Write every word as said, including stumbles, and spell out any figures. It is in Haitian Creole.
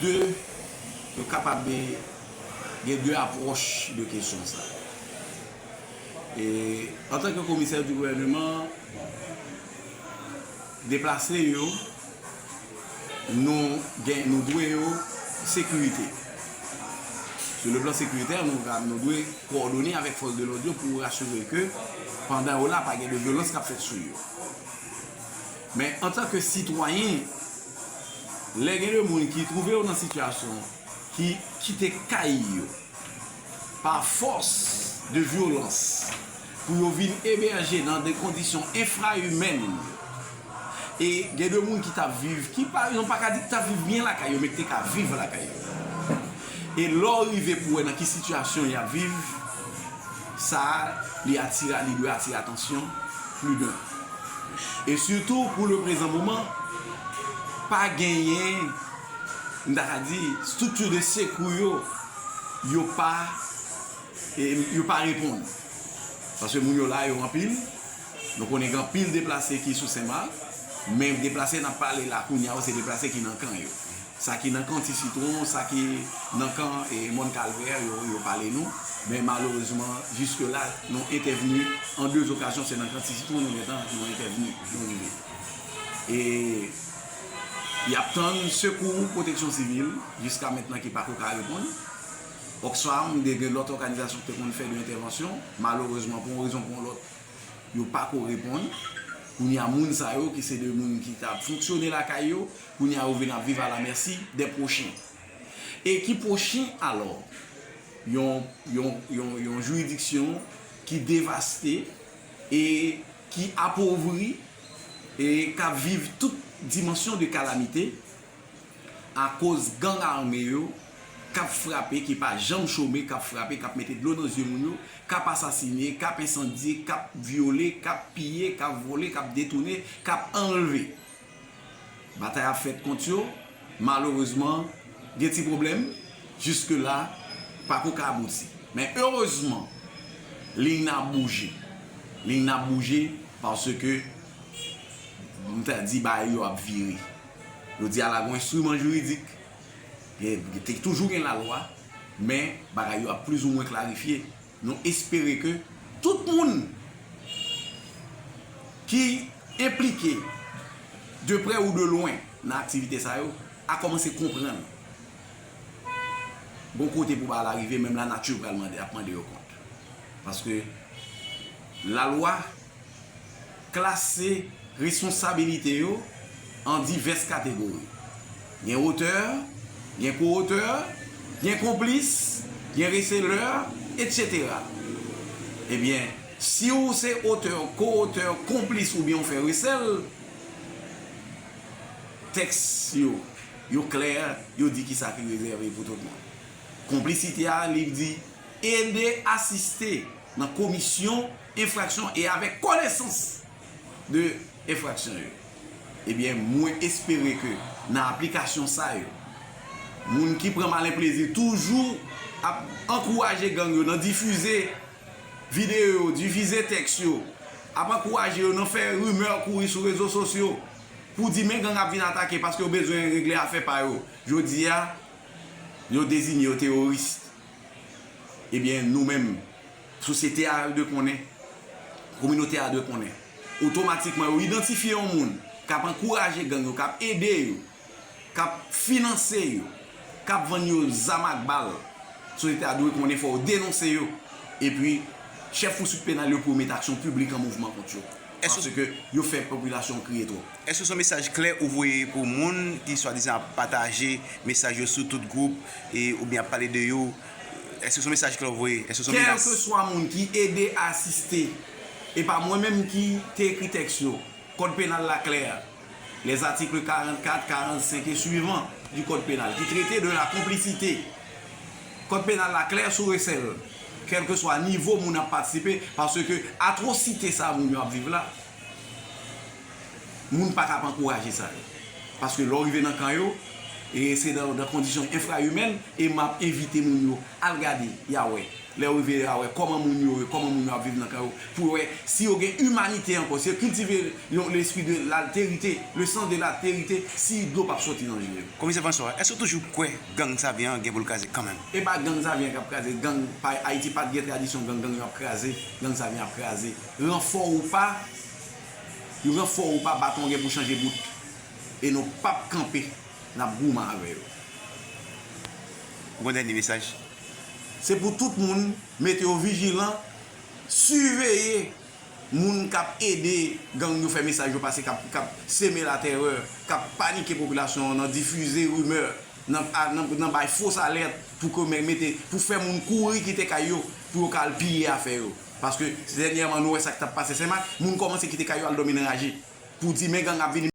de, nou kapab gen de apwòch de kesyon sa. E antanke komisè di gouvènman, deplase yo, nou gen, nou dwe yo sekirite. Sou le plan sekiritè, nou, nou dwe kowòdone avèk fòs de lòd yo pou asire ke pandan yo la, pa gen de vyolans k ap fèt sou yo. Men antanke sitwayen, lè gen de moun ki twouve yo nan sitiyasyon ki kite kay yo pa fòs de vyolans pou yo vin ebèje nan de kondisyon enfrayimèn, e gen de moun ki t ap viv, ki pa, nou pa ka di ki t ap viv byen lakay yo, men ki te ka viv lakay yo. E lè w rive pou wè nan ki sitiyasyon y ap viv, sa a, li atire, li dwe atire atansyon pli lwen. E sitou, pou le prezan moman, pa genyen, m ta ka di, estrikti de sekou yo, yo pa, e, yo pa reponn. Paske moun yo la, yo anpil. Nou konnen gen anpil deplase ki sou Senmak, men deplase n ap pale la kounye a yo, se deplase ki nan kan yo. Sa ki nan kan Ti Sitwon, sa ki nan kan, e, Mòn Kalvè, yo, yo pale nou. Men malerezman, jiske la, nou entèvni an de okazyon, se nan kan Ti Sitwon nou gentan, nou entèvni, nou rive. E y ap tann sekou Pwoteksyon Sivil, jiska mentnan ki pako ka reponn. Oxfam, de, gen lòt òganizasyon ki te konn fè de entèvansyon, malerezman, pou yon rezon pou yon lòt, yo pako reponn. Kounye a, moun sa yo, ki se de moun ki t ap fonksyone lakay yo, kounye a, yo vin ap viv à la merci des prochains. E ki pwochen alò? Yon, yon, yon, yon jiridiksyon ki devaste e ki apovri e k ap viv tout dimansyon de kalamite akoz gang ame yo k ap frape, ki pa janm chome, k ap frape, k ap mete dlo nan zye moun yo, k ap asasine, k ap ensandye, k ap vyole, k ap piye, k ap vole, k ap detounen, k ap anlve. Batay ap fèt kont yo, malerezman, gen ti pwoblèm, jiske la, pako ka abouti. Men erezman, liy nan ap bouje. Liy nan ap bouje paske, m ta di, bagay yo ap vire. Jodi a la, gen yon enstriman jiridik, gen, te toujou gen lalwa, men bagay yo ap plizoumwen klarifye. Nou espere ke tout moun ki enplike de prè ou de lwen nan aktivite sa yo a kòmanse konprann gon kote pou bagay la rive, menm lanati pral mande, ap mande yo kont. Paske lalwa klase responsabilite yo an divès kategori. Gen otè, gen ko-otè, gen konplis, gen reselè, etsetera. Ebyen, si w se otè, ko-otè, konplis oubyen w fè resèl, tèks yo, yo klè, yo di kisa ki rezève pou tout moun. Konplisite a, li di, ede, asiste nan komisyon enfraksyon e avèk konesans de enfraksyon yo. Ebyen, mwen espere ke nan aplikasyon sa yo, moun ki pran malen plezi toujou ap ankouraje gang yo nan difize videyo yo, difize tèks yo, ap ankouraje yo nan fè rimè kouri sou rezo sosyo pou di men gang ap vin atake paske yo bezwen regle afè pa yo. Jodi a, yo deziye yo teworis. Ebyen, nou menm, sosyete a dwe konnen, kominote a dwe konnen. Otomatikman, yo idantifye yon moun k ap ankouraje gang yo, k ap ede yo, k ap finanse yo, k ap vann yo zam ak bal. Sosyete a dwe konnen, fò yo denonse yo. Epi, chèf pouswit penal yo pou yo met aksyon piblik an mouvman kont yo. Paske yo fè popilasyon an kriye twòp. Èske se yon mesaj klè ou voye pou moun ki swadizan ap pataje mesaj yo sou tout gwoup e oubyen ap pale de yo? Èske se yon mesaj klè ou voye? Èske se yon menas? Kèlkeswa moun ki ede, asiste, e pa mwen menm ki te ekri tèks yo, kòd penal la klè. Les articles quarante-quatre, quarante-cinq et suivants du code pénal, ki trete de la complicité. Kòd penal la klè sou resèl, kèlkeswa nivo moun ap patisipe, paske atwosite sa moun yo ap viv la, moun pa ka ap ankouraje sa yo. Paske lè w rive nan kan yo, E se nan, nan kondisyon enfrayimèn, e m ap envite moun yo al gade, y a wè. Lè yo rive, y a wè kòman moun yo ye, kòman moun yo ap viv nan kan yo, pou yo wè si yo gen imanite ankò, si yo kiltive yon lespri de lalterite, le sens de lalterite, si dlo p ap soti nan je yo. Komisè François, èske w toujou kwè gang Savyen an gen pou l kraze kanmenm? E pa gang Savyen an k ap kraze, gang pa, Ayiti pa t gen tradisyon gang, gang yo ap kraze, gang Savyen ap kraze. Ranfò ou pa, ranfò ou pa, baton gen pou chanje bout. E nou p ap kanpe, n ap goumen avè yo. Ou gen dènye mesaj? Se pou tout moun mete yo vijilan, siveye moun k ap ede gang yo fè mesaj yo pase, k ap, k ap seme latèrè, k ap panike popilasyon an nan difize rimè, nan, a, nan, nan bay fos alèt pou ke mete, pou fè moun kouri kite kay yo, pou yo ka al piye afè yo. Paske dènyèman nou wè sa k t ap pase Senmak, moun kòmanse kite kay yo al dòmi nan raje. Pou di men gang ap vini.